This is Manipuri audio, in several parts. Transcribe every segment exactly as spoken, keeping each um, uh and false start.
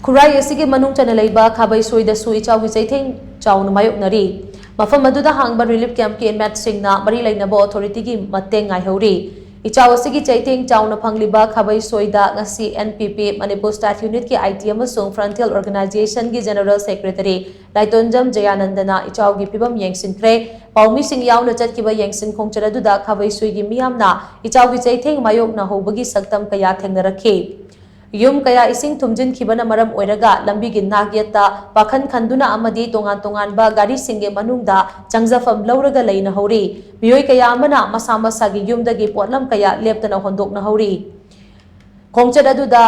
ꯈꯨꯔꯥꯏ ꯑꯁꯤꯒꯤ ꯃꯅꯨꯡ ꯆꯟꯅ ꯂꯩꯕ ꯈꯥꯕꯩꯁꯣꯏꯗꯁꯨ ꯏꯆꯥꯎꯒꯤ ꯆꯩꯊꯦꯡ ꯆꯥꯎꯅ ꯃꯥꯌꯣꯛꯅꯔꯤ꯫ ꯃꯐꯝ ꯑꯗꯨꯗ ꯍꯥꯡꯕ relief camp ꯀꯤ inmate ꯁꯤꯡꯅ ꯃꯔꯤ ꯂꯩꯅꯕ authority ꯒꯤ ꯃꯇꯦꯡ ꯉꯥꯏꯍꯧꯔꯤ꯫ ꯏꯆꯥꯎ ꯑꯁꯤꯒꯤ ꯆꯩꯊꯦꯡ ꯆꯥꯎꯅ ꯐꯪꯂꯤꯕ ꯈꯥꯕꯩꯁꯣꯏꯗ ꯉꯁꯤ N P P, Manipur State Unit ꯀꯤ I T ꯑꯃꯁꯨꯡ Frontier Organization ꯒꯤ General Secretary ꯂꯥꯏꯇꯣꯟꯖꯝ ꯖꯌꯥꯅꯟꯗꯅ ꯏꯆꯥꯎꯒꯤ ꯐꯤꯕꯝ ꯌꯦꯡꯁꯤꯟꯈ꯭ꯔꯦ꯫ ꯄꯥꯎꯃꯤꯁꯤꯡ ꯌꯥꯎꯅ ꯆꯠꯈꯤꯕ ꯌꯦꯡꯁꯤꯟ ꯈꯣꯡꯆꯠ ꯑꯗꯨꯗ ꯈꯥꯕꯩꯁꯣꯏꯒꯤ ꯃꯤꯌꯥꯝꯅ ꯏꯆꯥꯎꯒꯤ ꯆꯩꯊꯦꯡ ꯃꯥꯌꯣꯛꯅꯍꯧꯕꯒꯤ ꯁꯛꯇꯝ ꯀꯌꯥ ꯊꯦꯡꯅꯔꯛꯈꯤ꯫ ꯌꯨꯝ ꯀꯌꯥ ꯏꯁꯤꯡ ꯊꯨꯝꯖꯤꯟꯈꯤꯕꯅ ꯃꯔꯝ ꯑꯣꯏꯔꯒ ꯂꯝꯕꯤꯒꯤ ꯅꯥꯛꯌꯦꯠꯇ ꯄꯥꯈꯟ ꯈꯟꯗꯨꯅ ꯑꯃꯗꯤ ꯇꯣꯉꯥꯟ ꯇꯣꯉꯥꯟꯕ ꯒꯥꯔꯤꯁꯤꯡꯒꯤ ꯃꯅꯨꯡꯗ ꯆꯪꯖꯐꯝ ꯂꯧꯔꯒ ꯂꯩꯅꯍꯧꯔꯤ꯫ ꯃꯤꯑꯣꯏ ꯀꯌꯥ ꯑꯃꯅ ꯃꯁꯥ ꯃꯁꯥꯒꯤ ꯌꯨꯝꯗꯒꯤ ꯄꯣꯠꯂꯝ ꯀꯌꯥ ꯂꯦꯞꯇꯅ ꯍꯣꯟꯗꯣꯛꯅꯍꯧꯔꯤ꯫ ꯈꯣꯡꯆꯠ ꯑꯗꯨꯗ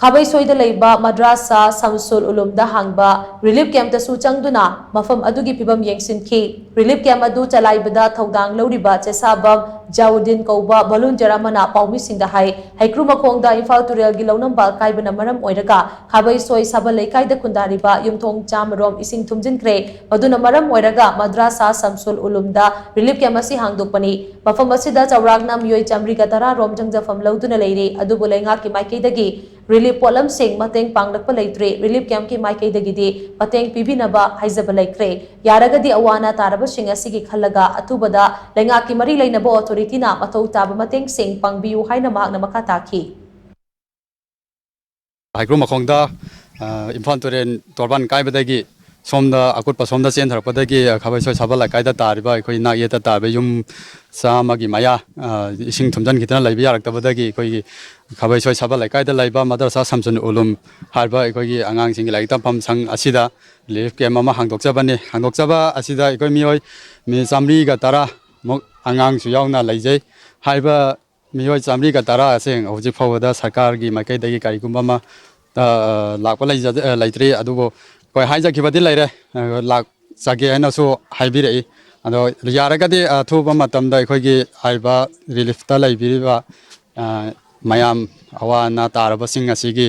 ꯈꯥꯕꯩꯁꯣꯏꯗ ꯂꯩꯕ ꯃꯗ꯭ꯔꯥꯁꯥ ꯁꯝꯁꯨꯜ ꯎꯂꯨꯝꯗ ꯍꯥꯡꯕ relief camp ꯇꯁꯨ ꯆꯪꯗꯨꯅ ꯃꯐꯝ ꯑꯗꯨꯒꯤ ꯐꯤꯕꯝ ꯌꯦꯡꯁꯤꯟꯈꯤ꯫ Relief camp ꯑꯗꯨ ꯆꯂꯥꯏꯕꯗ ꯊꯧꯗꯥꯡ ꯂꯧꯔꯤꯕ ꯆꯦꯁꯥꯕꯝ ꯖꯥꯎꯗꯤꯟ ꯀꯧꯕ volunteer ꯑꯃꯅ ꯄꯥꯎꯃꯤꯁꯤꯡꯗ ꯍꯥꯏ, ꯍꯩꯀ꯭ꯔꯨ ꯃꯈꯣꯡꯗ ꯏꯝꯐꯥꯜ ꯇꯨꯔꯦꯜꯒꯤ ꯂꯧꯅꯝꯕ ꯑꯀꯥꯏꯕꯅ ꯃꯔꯝ ꯑꯣꯏꯔꯒ ꯈꯥꯕꯩꯁꯣꯏ ꯁꯥꯕꯜ ꯂꯩꯀꯥꯏꯗ ꯈꯨꯟꯗꯥꯔꯤꯕ ꯌꯨꯝꯊꯣꯡ ꯆꯥꯃꯔꯣꯝ ꯏꯁꯤꯡ ꯊꯨꯝꯖꯤꯟꯈ꯭ꯔꯦ꯫ ꯃꯗꯨꯅ ꯃꯔꯝ ꯑꯣꯏꯔꯒ ꯃꯗ꯭ꯔꯥꯁꯥ ꯁꯝꯁꯨꯜ ꯎꯂꯨꯝꯗ relief camp ꯑꯁꯤ ꯍꯥꯡꯗꯣꯛꯄꯅꯤ꯫ ꯃꯐꯝ ꯑꯁꯤꯗ ꯆꯥꯎꯔꯥꯛꯅ ꯃꯤꯑꯣꯏ ꯆꯥꯃꯔꯤꯒ ꯇꯔꯥ ꯔꯣꯝ ꯆꯪꯖꯐꯝ ꯂꯧꯗꯨꯅ ꯂꯩꯔꯤ, ꯑꯗꯨꯕꯨ ꯂꯩꯉꯥꯛꯀꯤ ꯃꯥꯏꯀꯩꯗꯒꯤ relief ꯄꯣꯠꯂꯝꯁꯤꯡ ꯃꯇꯦꯡ ꯄꯥꯡꯂꯛꯄ ꯂꯩꯇ꯭ꯔꯤ꯫ Relief camp ꯀꯤ ꯃꯥꯏꯀꯩꯗꯒꯤꯗꯤ ꯃꯇꯦꯡ ꯄꯤꯕꯤꯅꯕ ꯍꯥꯏꯖꯕ ꯂꯩꯈ꯭ꯔꯦ꯫ ꯌꯥꯔꯒꯗꯤ ꯑꯋꯥ ꯑꯅꯥ ꯇꯥꯔꯕꯁꯤꯡ ꯑꯁꯤꯒꯤ ꯈꯜꯂꯒ ꯑꯊꯨꯕꯗ ꯂꯩꯉꯥꯛꯀꯤ ꯃꯔꯤ ꯂꯩꯅꯕ authority ꯅ ꯃꯊꯧ ꯇꯥꯕ ꯃꯇꯦꯡꯁꯤꯡ ꯄꯥꯡꯕꯤꯌꯨ ꯍꯥꯏꯅ ꯃꯍꯥꯛꯅ ꯃꯈꯥ ꯇꯥꯈꯤ꯫ ꯍꯩꯀ꯭ꯔꯨ ꯃꯈꯣꯡꯗ, ꯑ, ꯏꯝꯐꯥꯜ ꯇꯨꯔꯦꯜ ꯇꯣꯔꯕꯥꯟ ꯀꯥꯏꯕꯗꯒꯤ ꯁꯣꯝꯗ ꯑꯀꯨꯠꯄ ꯁꯣꯝꯗ ꯆꯦꯟꯊꯔꯛꯄꯗꯒꯤ, ꯑ, ꯈꯥꯕꯩꯁꯣꯏ ꯁꯥꯕꯜ ꯂꯩꯀꯥꯏꯗ ꯇꯥꯔꯤꯕ ꯑꯩꯈꯣꯏ ꯅꯥꯛ ꯌꯦꯠꯇ ꯇꯥꯔꯤꯕ ꯌꯨꯝ ꯆꯥꯝꯃꯒꯤ ꯃꯌꯥ, ꯑ, ꯏꯁꯤꯡ ꯊꯨꯝꯖꯤꯟꯈꯤꯗꯨꯅ ꯂꯩꯕ ꯌꯥꯔꯛꯇꯕꯗꯒꯤ ꯑꯩꯈꯣꯏꯒꯤ ꯈꯥꯕꯩꯁꯣꯏ ꯁꯥꯕꯜ ꯂꯩꯀꯥꯏꯗ ꯂꯩꯕ ꯃꯗꯔꯁꯥ ꯁꯝꯁꯨꯟ ꯎꯂꯨꯝ ꯍꯥꯏꯔꯤꯕ ꯑꯩꯈꯣꯏꯒꯤ ꯑꯉꯥꯡꯁꯤꯡꯒꯤ ꯂꯥꯏꯔꯤꯛ ꯇꯝꯐꯝ ꯁꯪ ꯑꯁꯤꯗ relief camp ꯑꯃ ꯍꯥꯡꯗꯣꯛꯆꯕꯅꯤ꯫ ꯍꯥꯡꯗꯣꯛꯆꯕ ꯑꯁꯤꯗ ꯑꯩꯈꯣꯏ ꯃꯤꯑꯣꯏ ꯃꯤ ꯆꯥꯃꯔꯤꯒ ꯇꯔꯥ ꯃꯨꯛ ꯑꯉꯥꯡꯁꯨ ꯌꯥꯎꯅ ꯂꯩꯖꯩ꯫ ꯍꯥꯏꯔꯤꯕ ꯃꯤꯑꯣꯏ ꯆꯥꯃꯔꯤꯒ ꯇꯔꯥ ꯑꯁꯤ ꯍꯧꯖꯤꯛ ꯐꯥꯎꯕꯗ ꯁꯔꯀꯥꯔꯒꯤ ꯃꯥꯏꯀꯩꯗꯒꯤ ꯀꯔꯤꯒꯨꯝꯕ ꯑꯃ, ꯑ, ꯂꯥꯛꯄ ꯂꯩꯖ-, ꯑ, ꯂꯩꯇ꯭ꯔꯤ꯫ ꯑꯗꯨꯕꯨ ꯑꯩꯈꯣꯏ ꯍꯥꯏꯖꯈꯤꯕꯗꯤ ꯂꯩꯔꯦ, ꯑ, ꯂꯥꯛꯆꯒꯦ ꯍꯥꯏꯅꯁꯨ ꯍꯥꯏꯕꯤꯔꯛꯏ꯫ ꯑꯗꯣ ꯌꯥꯔꯒꯗꯤ ꯑꯊꯨꯕ ꯃꯇꯝꯗ ꯑꯩꯈꯣꯏꯒꯤ ꯍꯥꯏꯔꯤꯕ relief ꯇ ꯂꯩꯕꯤꯔꯤꯕ, ꯑ, ꯃꯌꯥꯝ ꯑꯋꯥ ꯑꯅꯥ ꯇꯥꯔꯕꯁꯤꯡ ꯑꯁꯤꯒꯤ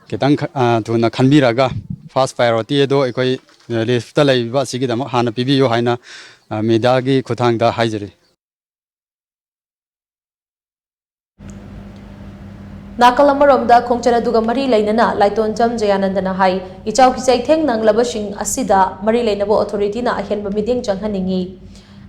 ꯈꯤꯇꯪ ꯈ-, ꯑ, ꯊꯨꯅ ꯈꯟꯕꯤꯔꯒ first priority ꯑꯗꯣ ꯑꯩꯈꯣꯏ relief ꯇ ꯂꯩꯕꯤꯕ ꯑꯁꯤꯒꯤꯗꯃꯛ ꯍꯥꯟꯅ ꯄꯤꯕꯤꯌꯨ ꯍꯥꯏꯅ, ꯑ, media ꯒꯤ ꯈꯨꯠꯊꯥꯡꯗ ꯍꯥꯏꯖꯔꯤ꯫ ꯅꯥꯀꯜ ꯑꯃꯔꯣꯝꯗ, ꯈꯣꯡꯆꯠ ꯑꯗꯨꯒ ꯃꯔꯤ ꯂꯩꯅꯅ ꯂꯥꯏꯇꯣꯟꯖꯝ ꯖꯌꯥꯅꯟꯗꯅ ꯍꯥꯏ, ꯏꯆꯥꯎꯒꯤ ꯆꯩꯊꯦꯡ ꯅꯪꯂꯕꯁꯤꯡ ꯑꯁꯤꯗ ꯃꯔꯤ ꯂꯩꯅꯕ ꯑꯣꯊꯣꯔꯤꯇꯤꯅ ꯑꯍꯦꯟꯕ ꯃꯤꯠꯌꯦꯡ ꯆꯪꯍꯟꯅꯤꯡꯏ꯫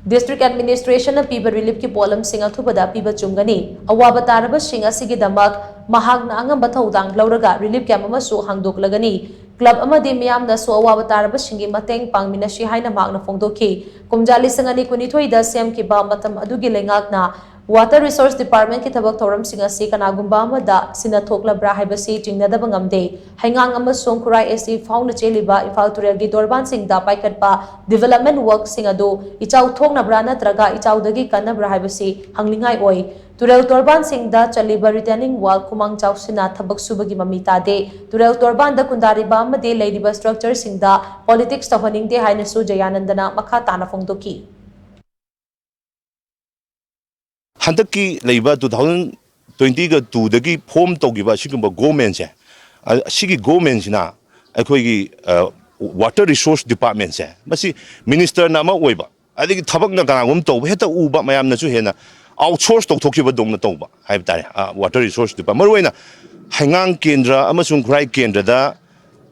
District Administration ꯅ ꯄꯤꯕ relief ꯀꯤ ꯄꯣꯠꯂꯝꯁꯤꯡ ꯑꯊꯨꯕꯗ ꯄꯤꯕ ꯆꯨꯝꯒꯅꯤ꯫ ꯑꯋꯥꯕ ꯇꯥꯔꯕꯁꯤꯡ ꯑꯁꯤꯒꯤꯗꯃꯛ ꯃꯍꯥꯛꯅ ꯑꯉꯝꯕ ꯊꯧꯗꯥꯡ ꯂꯧꯔꯒ relief camp ꯑꯃꯁꯨ ꯍꯥꯡꯗꯣꯛꯂꯒꯅꯤ꯫ Club ꯑꯃꯗꯤ ꯃꯤꯌꯥꯝꯅꯁꯨ ꯑꯋꯥꯕ ꯇꯥꯔꯕꯁꯤꯡꯒꯤ ꯃꯇꯦꯡ ꯄꯥꯡꯃꯤꯟꯅꯁꯤ ꯍꯥꯏꯅ ꯃꯍꯥꯛꯅ ꯐꯣꯡꯗꯣꯛꯈꯤ꯫ ꯀꯨꯝꯖꯥ ꯂꯤꯁꯤꯡ ꯑꯅꯤ ꯀꯨꯟꯅꯤꯊꯣꯏꯗ ꯁꯦꯝꯈꯤꯕ ꯃꯇꯝ ꯑꯗꯨꯒꯤ ꯂꯩꯉꯥꯛꯅ Water Resource Department ꯀꯤ ꯊꯕꯛ ꯊꯧꯔꯝꯁꯤꯡ ꯑꯁꯤ ꯀꯅꯥꯒꯨꯝꯕ ꯑꯃꯗ ꯁꯤꯟꯅ ꯊꯣꯛꯂꯕ꯭ꯔꯥ ꯍꯥꯏꯕꯁꯤ ꯆꯤꯡꯅꯗꯕ ꯉꯝꯗꯦ꯫ ꯍꯩꯉꯥꯡ ꯑꯃꯁꯨꯡ ꯈꯨꯔꯥꯏ ꯑꯁꯤ ꯐꯥꯎꯅ ꯆꯦꯜꯂꯤꯕ ꯏꯝꯐꯥꯜ ꯇꯨꯔꯦꯜꯒꯤ ꯇꯣꯔꯕꯥꯟꯁꯤꯡꯗ ꯄꯥꯏꯈꯠꯄ development work ꯁꯤꯡ ꯑꯗꯨ ꯏꯆꯥꯎ ꯊꯣꯛꯅꯕ꯭ꯔꯥ ꯅꯠꯇ꯭ꯔꯒ ꯏꯆꯥꯎꯗꯒꯤ ꯀꯟꯅꯕ꯭ꯔꯥ ꯍꯥꯏꯕꯁꯤ ꯍꯪꯅꯤꯡꯉꯥꯏ ꯑꯣꯏ꯫ ꯇꯨꯔꯦꯜ ꯇꯣꯔꯕꯥꯟꯁꯤꯡꯗ ꯆꯜꯂꯤꯕ retaining wall ꯈꯨꯃꯥꯡ ꯆꯥꯎꯁꯤꯟꯅ ꯊꯕꯛ ꯁꯨꯕꯒꯤ ꯃꯃꯤ ꯇꯥꯗꯦ꯫ ꯇꯨꯔꯦꯜ ꯇꯣꯔꯕꯥꯟꯗ ꯈꯨꯟꯗꯥꯔꯤꯕ ꯑꯃꯗꯤ ꯂꯩꯔꯤꯕ structure ꯁꯤꯡꯗ politics ꯇꯧꯍꯟꯅꯤꯡꯗꯦ ꯍꯥꯏꯅꯁꯨ ꯖꯌꯥꯅꯟꯗꯅ ꯃꯈꯥ ꯇꯥꯅ ꯐꯣꯡꯗꯣꯛꯈꯤ꯫ ꯍꯟꯗꯛꯀꯤ ꯂꯩꯕ two thousand twenty ꯒ two ꯗꯒꯤ form ꯇꯧꯈꯤꯕ ꯑꯁꯤꯒꯨꯝꯕ government ꯁꯦ, ꯑ, ꯑꯁꯤꯒꯤ government ꯁꯤꯅ ꯑꯩꯈꯣꯏꯒꯤ, ꯑ, Water Resource Department ꯁꯦ, ꯃꯁꯤ minister ꯅ ꯑꯃ ꯑꯣꯏꯕ, ꯑꯗꯒꯤ ꯊꯕꯛꯅ ꯀꯅꯥꯒꯨꯝꯕ ꯇꯧꯕ, ꯍꯦꯛꯇ ꯎꯕ, ꯃꯌꯥꯝꯅꯁꯨ ꯍꯦꯟꯅ outsource ꯇꯧꯊꯣꯛꯈꯤꯕꯗꯧꯅ ꯇꯧꯕ ꯍꯥꯏꯕ ꯇꯥꯔꯦ꯫ ꯑ, Water Resource Department, ꯃꯔꯨꯑꯣꯏꯅ ꯍꯩꯉꯥꯡ ꯀꯦꯟꯗ꯭ꯔ ꯑꯃꯁꯨꯡ ꯈꯨꯔꯥꯏ ꯀꯦꯟꯗ꯭ꯔꯗ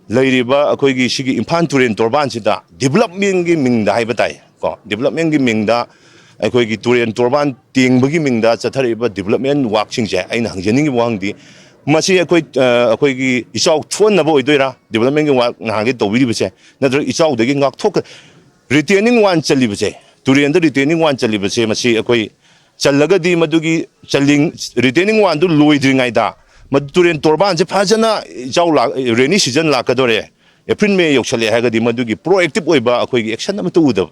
ꯂꯩꯔꯤꯕ ꯑꯩꯈꯣꯏꯒꯤ ꯁꯤꯒꯤ ꯏꯝꯐꯥꯜ ꯇꯨꯔꯦꯜ ꯇꯣꯔꯕꯥꯟꯁꯤꯗ development ꯀꯤ ꯃꯤꯡꯗ ꯍꯥꯏꯕ ꯇꯥꯏ ꯀꯣ, development ꯀꯤ ꯃꯤꯡꯗ ꯑꯩꯈꯣꯏꯒꯤ ꯇꯨꯔꯦꯜ ꯇꯣꯔꯕꯥꯟ ꯇꯦꯡꯕꯒꯤ ꯃꯤꯡꯗ ꯆꯠꯊꯔꯛꯏꯕ development work ꯁꯤꯡꯁꯦ, ꯑꯩꯅ ꯍꯪꯖꯅꯤꯡꯉꯤꯕ ꯋꯥꯍꯪꯗꯤ, ꯃꯁꯤ ꯑꯩꯈꯣꯏ, ꯑ, ꯑꯩꯈꯣꯏꯒꯤ ꯏꯆꯥꯎ ꯊꯣꯛꯍꯟꯅꯕ ꯑꯣꯏꯗꯣꯏꯔꯥ development ꯀꯤ work ꯅꯍꯥꯟꯒꯤ ꯇꯧꯕꯤꯔꯤꯕꯁꯦ, ꯅꯠꯇ꯭ꯔꯒ ꯏꯆꯥꯎꯗꯒꯤ ꯉꯥꯛꯊꯣꯛ-, retaining wall ꯆꯜꯂꯤꯕꯁꯦ, ꯇꯨꯔꯦꯜꯗ retaining wall ꯆꯜꯂꯤꯕꯁꯦ, ꯃꯁꯤ ꯑꯩꯈꯣꯏ ꯆꯜꯂꯒꯗꯤ ꯃꯗꯨꯒꯤ ꯆꯜꯂꯤꯡ-, retaining wall ꯗꯨ ꯂꯣꯏꯗ꯭ꯔꯤꯉꯩꯗ ꯃꯗꯨ ꯇꯨꯔꯦꯜ ꯇꯣꯔꯕꯥꯟꯁꯦ ꯐꯖꯅ ꯏꯆꯥꯎ ꯂꯥꯛ-, rainy season ꯂꯥꯛꯀꯗꯧꯔꯦ, April May ꯌꯧꯁꯜꯂꯛꯑꯦ ꯍꯥꯏꯔꯒꯗꯤ ꯃꯗꯨꯒꯤ proactive ꯑꯣꯏꯕ ꯑꯩꯈꯣꯏꯒꯤ action ꯑꯃꯠꯇ ꯎꯗꯕ꯫